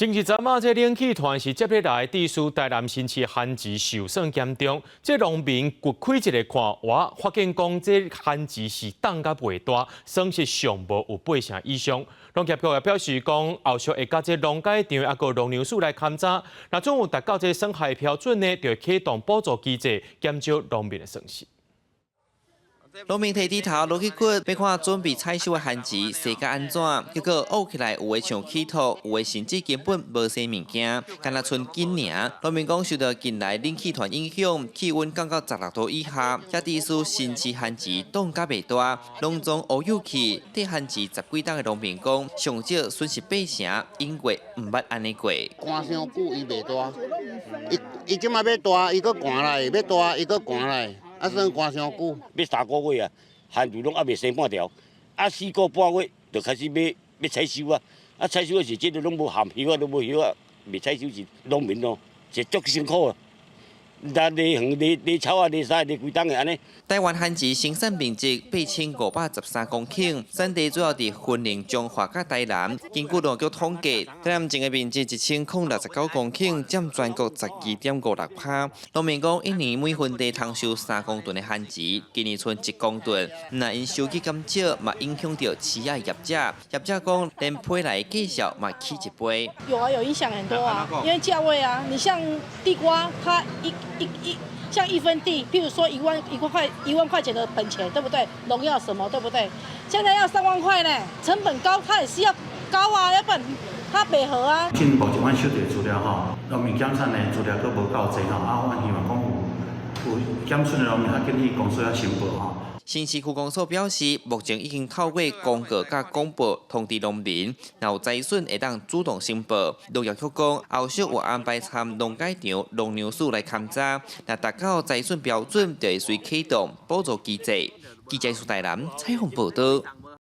前一陣啊，這冷氣團是接下來，致使台南新市番薯受損嚴重。這農民掘開一下看，哇，發現講這番薯是凍甲袂大，損失上無有八成以上。農業局也表示講，後續會佮這農改場抑閣農糧署來勘查，若總有達到這損害標準呢，就會啟動補助機制，減少農民的損失。農民提鋤頭落去掘，欲看準備採收的番薯生甲按怎，結果挖起來有的像起土，有的甚至根本無生物件，敢若賰筋爾。農民講受到近來冷氣團影響，氣溫降到16度以下，才致使新市番薯凍甲袂大。農莊烏有去，綴番薯十幾冬的農民講，上少損失八成，永過毋捌按呢過。寒傷久伊袂大，伊伊這馬欲大，伊閣寒來；欲大，伊閣寒來。啊，算寒傷久，欲3個月啊，番薯攏猶未生半條，啊4個半月就開始欲欲採收啊，啊採收的時，這個攏無含葉仔，攏無葉仔，未採收是農民哦，是足辛苦啊。咱犁園犁犁草仔，犁啥犁規冬的按呢。台灣番薯生產面積8513公頃，產地主要佇雲林、彰化佮台南。根據農業局統計，台南種的面積1069公頃，佔全國12.56%。農民講，一年每分地通收3公噸的番薯，今年賰1公噸。若𪜶收入減少，嘛影響著飼仔業者。業者講，連批來價數嘛起一倍。有啊，有影響很多啊，因為價位啊，你像地瓜，它一一一像一分地，譬如說1萬1塊1萬塊錢的本錢，對不對？農藥什麼，對不對？現在要3萬塊呢，成本高，它也是要高啊，要不然它袂好啊。目前阮收著的資料吼，農民減產的資料閣無夠濟吼，啊，阮希望講有有減損的農民較緊去公所遐申報吼。新市區公所表示，目前已經透過公告佮廣播通知農民，若有災損會當主動申報。農業局講，後續有安排參農改場、農糧署來勘查，若達到災損標準，就會隨啟動補助機制。記者蘇台南採訪報導。